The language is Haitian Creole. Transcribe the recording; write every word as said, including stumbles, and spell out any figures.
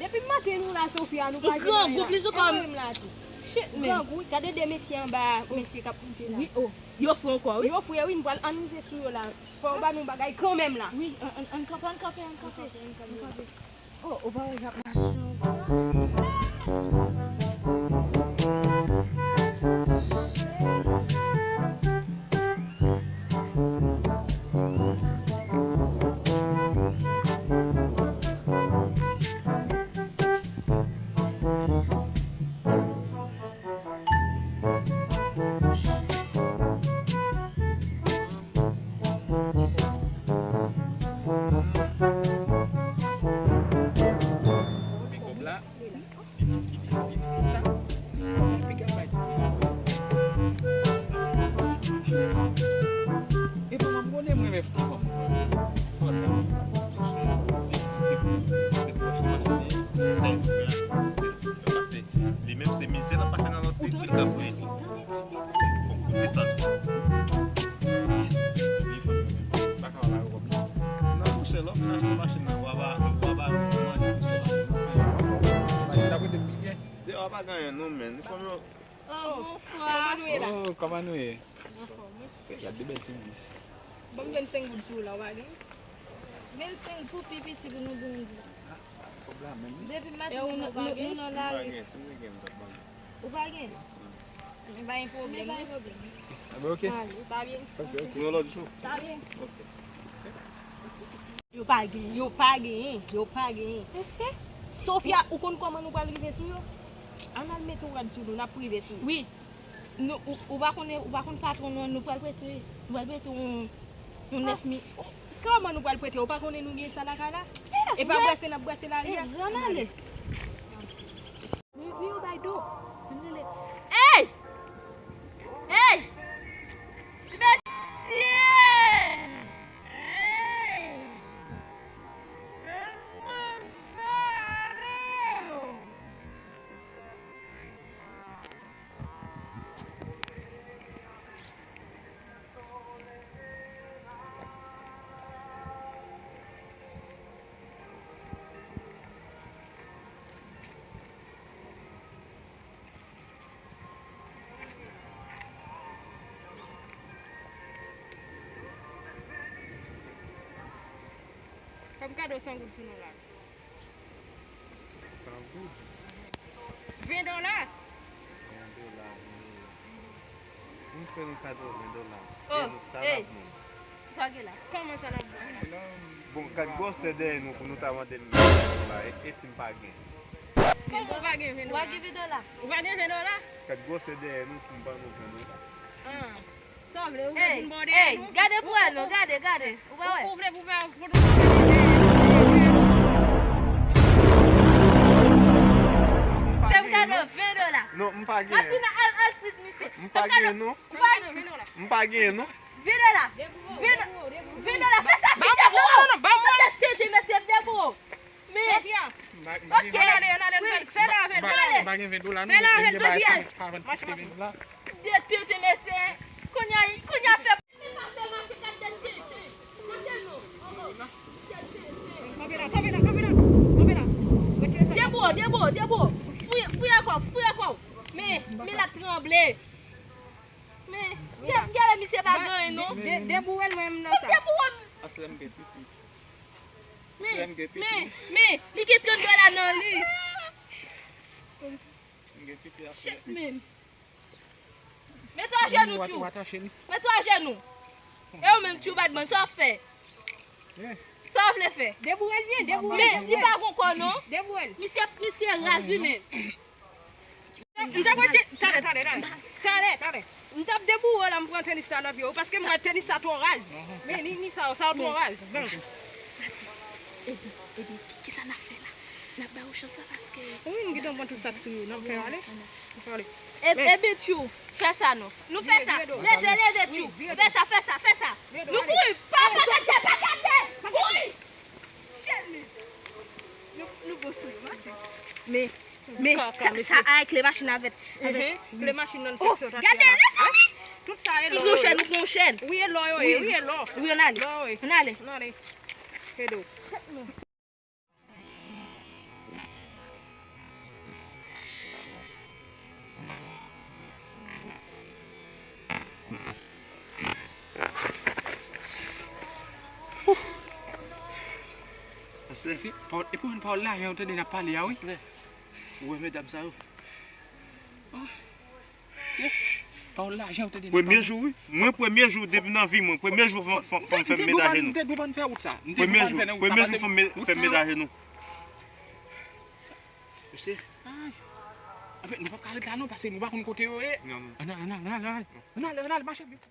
Depi maten nou la, Sofia, nou pa jwenn anyen. Grangou, plis ankò. Envoye m la tou. Shit, man. Grangou, gade de mesye anba, mesye k ap moute la. Wi, oh. Yo fre ankò, wi. Yo fre, wi, m pral annive sou yo la. Fò yo ba nou bagay kanmenm la. Wi, ann, ann, ann kanpe, ann kanpe, ann kanpe. Ann kanpe, ann kanpe. Oh, ou pa wè y ap mache ankò? Epi kòb la, epi, epi, epi, sa, piga bay ti piga. Epa, m ap konnen mwen, men, fanm. Fanm. Se, se, se pou, se pou machin, se, se, se, se, se, li menm se mizè l ap pase nan lòt peyi pou l ka voye tou. Fòk ou desann. Li fanm yo menm. M pa ka wè yo kòb la. Non, monchè, lè w fin achte machin nan, w a ba, w a ba nou manje, monchè. Machin la prete m pi byen. Deyò a pa gen anyen non, men. Li fanm yo. Oh, bonswa. Kòman nou ye la? Oh, kòman nou ye? Anfòm, wi. Se gade de bèl ti moun. Ban m vennsenk goud sou ou la, w pa gen? Vennsenk pou pi piti pou nou di nou di. Ah, kòb la menm. Depi maten nou pa gen. Nou nan lari. M pa gen, si m te gen, m t ap ban nou. Ou pa gen? Mm. Men pa gen pwoblèm, non. Men pa gen pwoblèm. Ah, ben, ok. Alright, ta byen. Ok, ok. Nou yon lòt jou. Ta byen. Ok. Yo pa gen, yo pa genyen, yo pa genyen. Sofia, ou konn kòman nou pral rive sou yo? Ann al mete yon rad sou nou, n ap rive sou yo. Wi. Nou, ou, ou pa konnen, ou pa konn patwon nou an, nou pral prete, nou pral prete yon, yon nèf mil. Kòman nou pral prete? Ou pa konnen nou gen sa lakay la? E pa brase n ap brase lari a? Ann ale. Wi, wi, yo bay do. Ann rele. Ey! Ey! Mesye! Fè m kado san goud sou nou la. San goud? Ven dola. Ven dola, ven dola. Pou m fè nou kado ven dola. Oh, hey. Sa l ap bon. Sa gen la? Kòman sa l ap bon? Bon, gad gwosè dèyè nou pou nou ta mande l ven dola, e, e si m pa gen? Kòman w pa gen ven dola? Ou pa gen ven dola? Ou pa gen ven dola? Gad gwosè dèyè nou pou m ban nou ven dola. Ah. Sa w vle, ou vle pou n ba w dèyè nou? Ey, gade pou wè non, gade, gade. Ou pa wè? Ou, ou vle pou fè foto? Fè m kado ven dola. Non, m pa gen. Martina, al, al, fis misye. M pa gen, non. Ou pa gen. M pa gen, non. Ven dola. Ven, ven dola. Fè sa, fè sa, non, non, non, ba mwen. Fè sa, tete, mesye, debout. Men, ok. Ann ale, ann ale, ann ale. Fè la avè l, fè la avè l. M pa gen ven dola, non. Fè la avè l, Sofia. Mache, mache. De tete, mesye. Kounye a, kounye a fè. Kanpe la, kanpe la, kanpe la, kanpe la. Debout, debout, debout. Fouye, fouye kò w, fouye kò w. Men, men l ap tranble. Men, gade, gade misye pa gen anyen, non. De-, debout wè l, mwen menm nan sa. Debout wè m. Aslè m gen pipi. Men, men, men, li gen trant dola nan li. M gen pipi aslè. Shit, men. Mete w ajenou, tchou. Mete w ajenou. E ou menm, tchou, Batman, sa w ap fè? Sa w vle fè? Debout wè l byen, debout wè l. Men, li pa gon kò, non. Debout wè l. Misye, misye raz, wi, men. M t ap wè ti, talè, talè, talè. Talè, talè. M t ap deboure la, m pran tenis sa nan pye w, paske m wè tenis sa twò raz. Men ni, ni sa, sa twò raz. Bon. Epi, epi, ki, kisa n ap fè la? N ap ba yo chans la paske. Wi, m gentan pran tout sa k sou yo, n ap fè ale. N ap fè ale. E, epi, tchou, fè sa non. Nou fè sa. Leve, leve, tchou. Fè sa, fè sa, fè sa. Nou kouri. Pa, pa gade, pa gade. Kouri. Jèn li. Nou, nou bon sou yo, Mati. Men, men, sa, sa a kle machin avèk, avèk. Kle machin nan, oh, gade, mezanmi. Tout sa e lò yo ye. Nou pran chèn, nou pran chèn. Wi, e lò yo ye, wi, e lò. Wi, ann ale. Ann ale. Ann ale. Kedo. Chèk nou. Se pawòl, e pou yon pawòl lajan yo tande n ap pale a, wi. Ou wè medam sa yo? Se pawòl lajan yo tande n ap Premye pale. Jou, wi. Mwen, premye jou depi nan vi mwen, premye jou fò m fè m met ajenou. M te dwe pa n fè wout sa. M te Premye dwe pa n jou, fè nan wout premye sa, jou pase fò m met- wout fè m sa met yo. Ajenou. Ou se Ay. Anfèt, nou pa ka ret la non, pase nou pa konn kote yo ye. Non, non. Ann al, ann al, ann al, ann al. Ann al, ann al, mache vit.